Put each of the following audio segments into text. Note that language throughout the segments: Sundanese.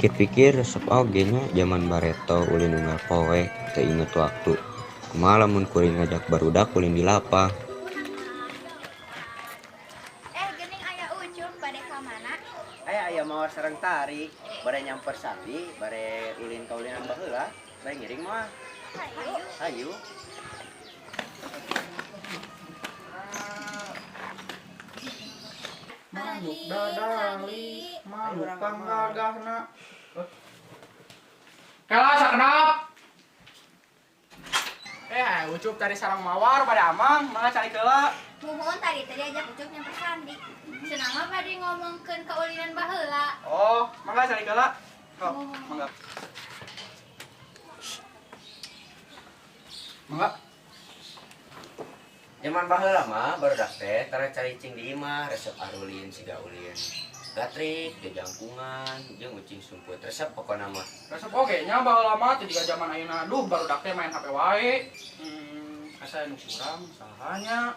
Pikir-pikir resep oge nya jaman bareto ulin unggal poe teu inget waktu. Kumaha lamun kuring ngajak barudak ulin di lapang. Eh, geuning aya Ucup, bade ka mana? Aya aya mawar sareng tari, bare nyamper sapi, bare ulin kaulinan baheula, bare ngiring moal. Hayu. Hayu. Manuk dadali, manuk panggagahna. Kela sakenap. Eh, Ucup tadi sarang mawar pada amang, malah cari kela. Muhun tadi tadi ajak Ucup nyamper sandi. Cenah mah bade ngomongkeun kaulinan baheula. Oh, mangga cari kela. Oh, mangga. Mangga. Zaman baheula mah barudak teh tara caricing di imah, resep arulin siga ulin. Gatrik, jajangkungan, jeung ucing sumput, resep pokona mah. Resep oge nya baheula mah teu jiga jaman ayeuna. Duh, barudak teh main HP wae. Asa nu kurang sahanya.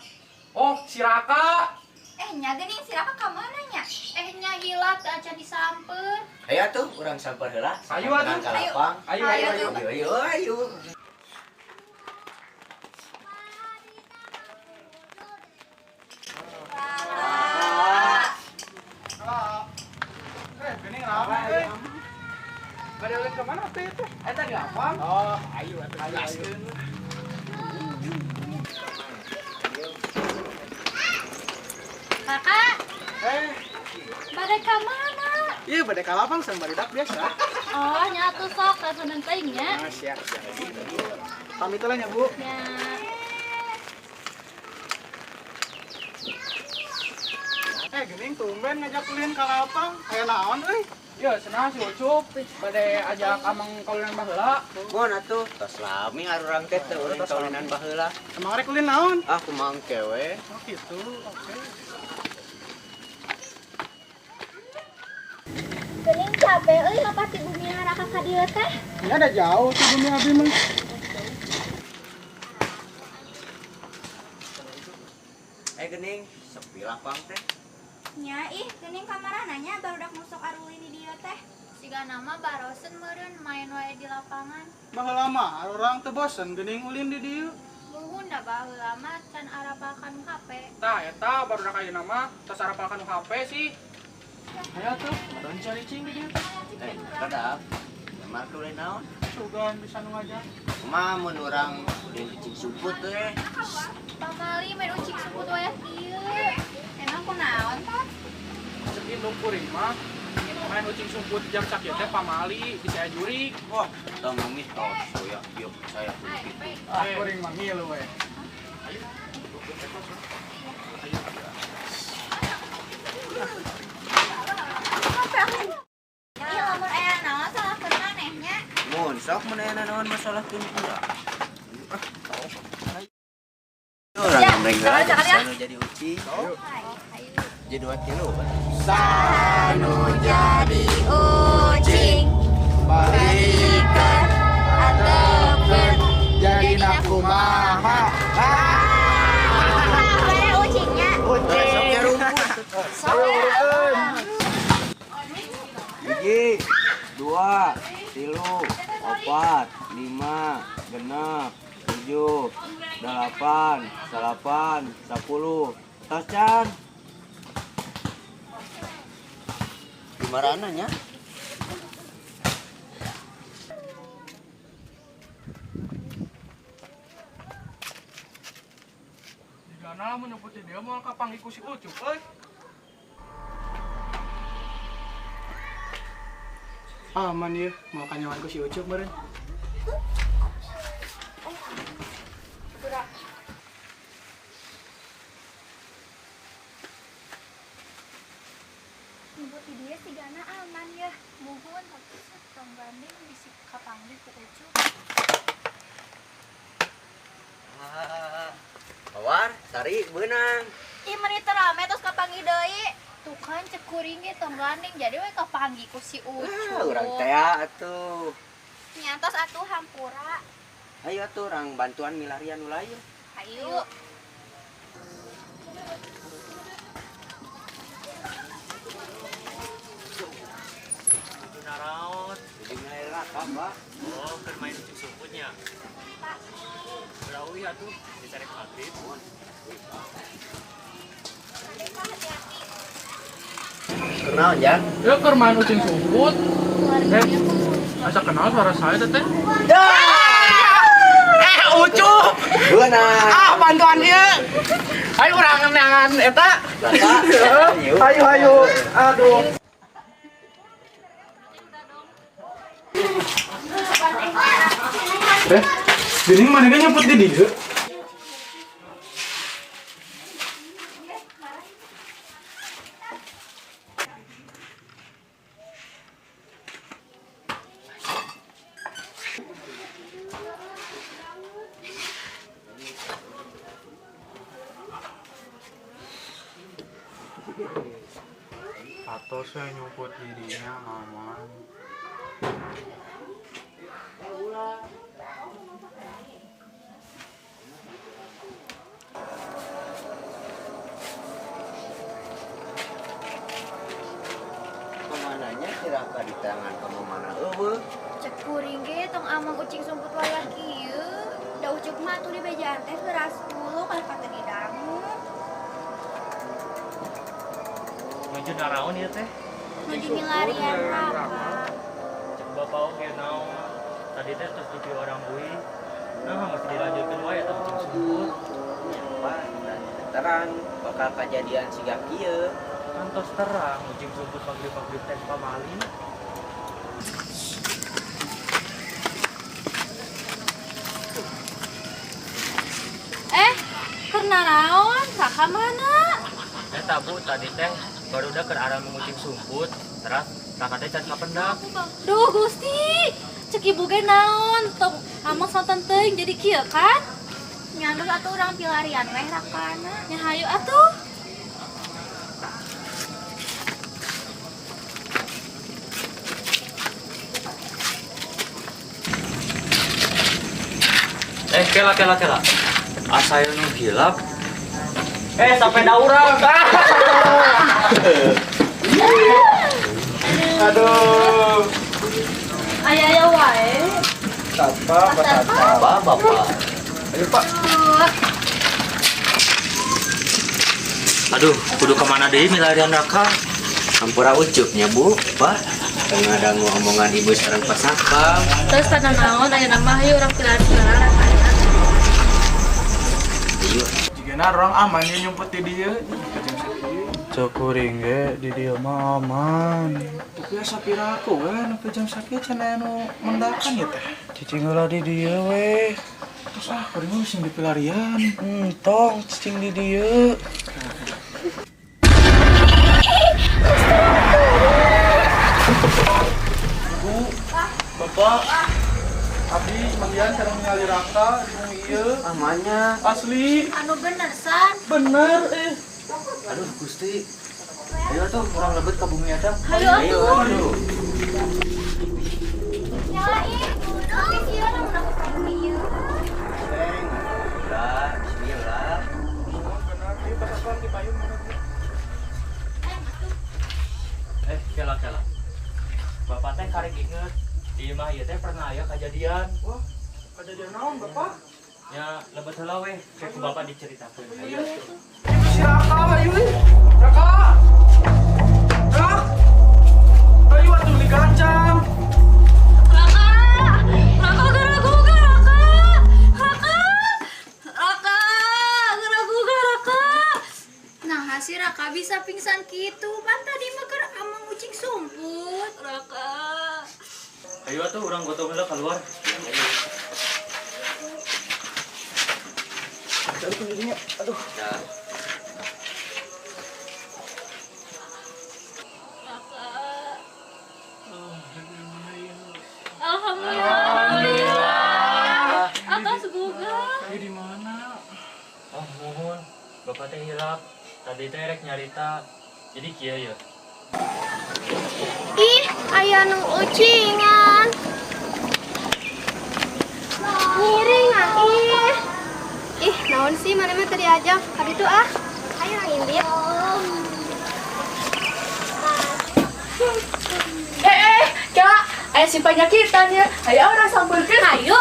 Oh, si Raka. Eh, nya geuning si Raka ka mana nya? Eh, nya hilap teu acan disamper. Ayo atuh urang samper heula. Ayo atuh. Ka lapang. Ayo ayo ayo. Ayo ayo ayo. Eh, geuning rame euy. Bade ulin ka mana teh teh? Eta di lapang. Oh, ayo atuh. Ayo ayo. Kakak, Eh, bade ka mana? iya bade ka lapang sareng barudak biasa. Oh, nya atuh sok kasanan teuing nya. Ah, siap, siap. Pamit lah nya, Bu. Nya. Eh, geuning tumben ngajak ulin ka lapang. Aya naon euy? Ya, cenah si Ucup bade ajak amang kaulinan baheula. Mun atuh tos lami arurang teh teu ulin kaulinan baheula. Emang rek ulin naon? Ah, kumaha engke we. Oh, gitu. Oke. Geuning capek euy lepas di bumi Raka ka dieu teh. Ini ada jauh tuh bumi abi mah. Eh geuning, sepi lapang teh. Nya ih, geuning kamarana nya barudak nusuk arulin di dieu teh. Sigana mah barosen meureun main wae di lapangan. Baheula mah arurang teu bosen geuning ulin di dieu. Muhun da baheula mah can arapalkan HP. Tah, eta barudak ayeuna mah tos arapalkan HP sih. Ayo tuh, badan caricing di dieu. Eh, kedap. Lemar ke ulin naon? Sugan bisa nu ngajak. Kumaha mun urang ulin ucing sumput teh? Pamali main ucing sumput wae kieu. Emang kunaon tah? Cek indung kuring mah main ucing sumput jam sakieu teh pamali bisa jurik. Wah, tong ngemis tos soya ieu saya kudu kitu. Ah, kuring mah ngilu we. Ayo. Ih, lamun aya naon salahkeun maneh nya. Mun sok mun aya naon masalahkeun urang. Urang gambreng heula jadi sanu jadi ucing. Ayo. Jadi 2 kilo. Sanu jadi ucing, balikeun antepkeun Jadi kumaha? Bare ucingnya. Sok ya rumput. Sok ya. 1, 2, 3, 4, 5, 6, 7, 8, 9, 10. Tos can. Gimana nya? Jigana lamun nyebut di dieu moal kapanggih ku si Ucup euy. Aman ya, mau kanyawan ku si Ucup meureun. Nyebut di dieu sigana aman ya. Muhun tapi tong gandeng bisi kapanggih ku Ucup. Mawar, tari beunang. Ih, meuni teu rame terus kapanggih deui. Tuh kan cek kuring ge tong gandeng jadi we kapanggih ku si Ucup. Ah, urang teh atuh. Nya tos atuh hampura. Ayo atuh urang bantuan milarian nu lain. Hayu. Naraon. Pak. Oh, keur main ucing sumputnya. Berauih atuh, dicarek maghrib. Kenal, Jang? Ya keur main ucing sumput. Eh, asa kenal suara saya teh. Eh, Ucup. Beunang. Ah, bantuan ieu. Ayo urang neangan eta. Ayo ayo. Aduh. Eh, geuning maneh ge nyumput di dieu? Atau saya nyumput dirinya aman. Kemananya si Raka di tangan kamu mana eueuh? Cek kuring ge tong amang ucing sumput wayah kieu. Da Ucup mah atuh di bejaan teh beras 10 kalau kata didangu. Nuju naraon ieu teh? Nuju milarian Raka. Cek bapak oge naon. Tadi teh tos di orang bui. Nah, masih dilanjutkeun wae eta ucing sumput. Pak, terang bakal kejadian siga kieu. Kan tos terang ucing sumput maghrib-maghrib teh pamali. Eh, keur naraon? Raka mana? Eta Bu, tadi teh barudak keur arah mengucing sumput, terus Raka teh can kapendak. Duh, Gusti. Cek ibu ge naon? Tong amang sonten teuing jadi kieu kan? Nyandus atuh urang pilarian weh Rakana. Nya hayu atuh. Eh, kela kela kela. Asa nu hilap. Eh, sampai da urang. Aduh. Aya-aya wae. Satpam, Pak Satpam. Bapak, bapak. Ayo, Pak. Aduh, kudu kemana deui milarian Raka? Hampura Ucupnya, Bu, Pak. Tengah dangu omongan ibu sareng Pak Satpam. Terus kana naon aya mah hayu urang pilarian Rakana. Ayo. Jigana orang aman ya nyumput di dieu. Cek kuring ge di dieu mah aman. Tapi asa piraku we nepi jam sakieu can aya nu mendakan ya teh. Cicing heula di dieu we. Terus ah kuring mah sing dipilarian. Tong cicing di dieu. Ibu, Bapak, Abdi manggihan sareng ningali Raka di bumi ieu. Amannya. Asli, Anu bener san. bener eh. Aduh, Gusti. Ayo tuh, urang lebet ka bumi eta. Hayu atuh. Ayo. Nyala ih. Tapi sieun lamun aku ka bumi ieu. Udah, bismillah. Bener, ieu Pak Satpam di payung bener. Eh, kela kela. Bapak teh karek inget di imah ieu teh pernah aya kejadian. Wah, kejadian naon Bapak? Nya lebet heula weh, kayak ku bapak diceritakeun. Ayo. Itu si Raka, ayo ih. Raka. Rak. Ayo atuh digancang. Raka, Raka geraguga Raka, Raka, Raka geraguga Raka. Nah, si Raka bisa pingsan kitu. Pan tadi mah keur amang ucing sumput. Raka, Ayo atuh urang gotong heula keluar. Aduh. Nah, Raka. Alhamdulillah. Atas guga. Ayo di mana? Oh, mohon. Bapak teh hilap. Tadi teh rek nyarita. Jadi kieu ya. Ih, aya nu ucingan. Ngiringan ih. Ih, naon sih mana mah teu diajak? Ka ditu ah. Ayo urang indit. Eh, eh, kela Aya si panyakitan ya. Ayo urang sampeurkeun. Ayo.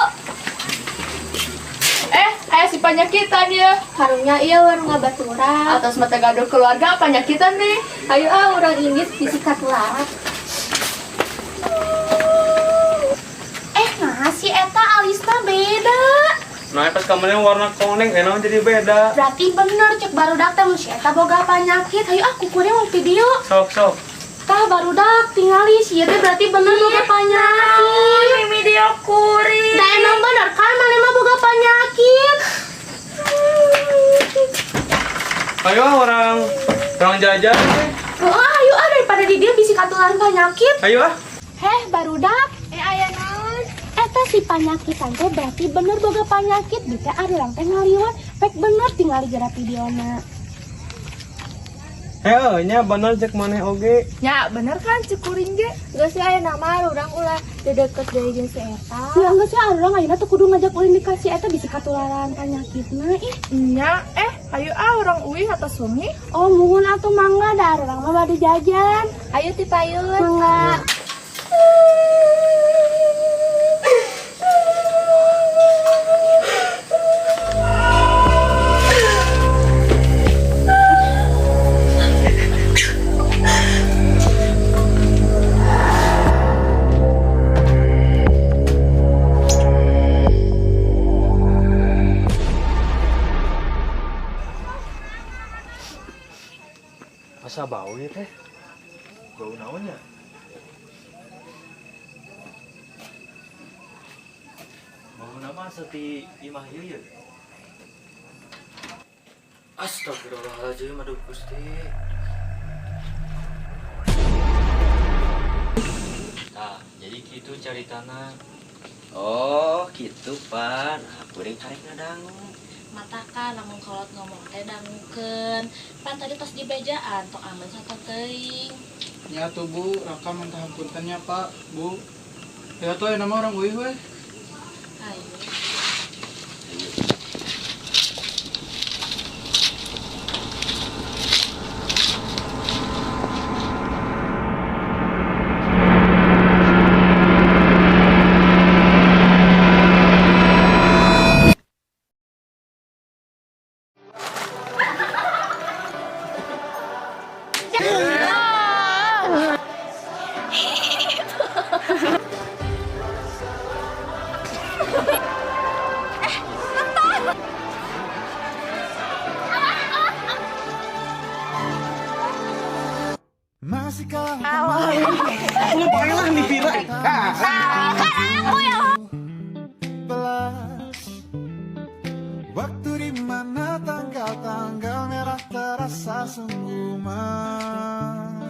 Eh, aya si panyakitan ya. Karunya iya warung ngabaturan. Atos mata gaduh keluarga panyakitan nih. Ayo ah urang indit bisi katularan. Eh, nah si eta alisna beda. Nah, pas kamarnya warna koneng, enak jadi beda. Berarti bener cek barudak teh mun si eta boga panyakit. Ayo ah kukuring mau video. Sok sok. Tah barudak tingali si ieu teh berarti bener boga panyakit. Mimi dia kuring. Da emang bener kan maneh mah boga panyakit. Ayo ah, urang urang jalan-jalan. Heeh, ayo ah daripada di dieu bisi katularan panyakit. Ayo ah. Heh, barudak. Eh, aya naon? Eta si panyakitan teh berarti bener boga panyakit. Bika arurang teh ngaliwat, pek bener tingali geura videona. Heh, nya bener cek maneh oge. Ya, bener kan cek kuring ge. Geus aya nama urang ulah dedeket deui jeung si eta. Ya geus ya urang ayeuna tuh kudu ngajak ulin ka si eta bisi katularan panyakitna ih. Nya, eh, ayo ah urang uih atas wengi. Oh, muhun atuh mangga da urang mah bade jajan. Ayo ti payun. Mangga. Asa bau ya teh? Bau naonnya? Bau nama seti imah ieu ye. Astagfirullahaladzim, aduh Gusti. Nah, jadi gitu caritana. Oh, gitu pan. Nah, kuring karek ngadangu. Matakan lamun kolot ngomong teh dangukeun. Pan tadi tos dibejaan tong aman satu teuing. Ya tuh Bu, Raka minta hampuntennya Pak, Bu. Ya tuh nama urang uih we. Ayo. Lu pakai nih Vira. Waktu di mana tanggal-tanggal merah terasa sungguh meriah.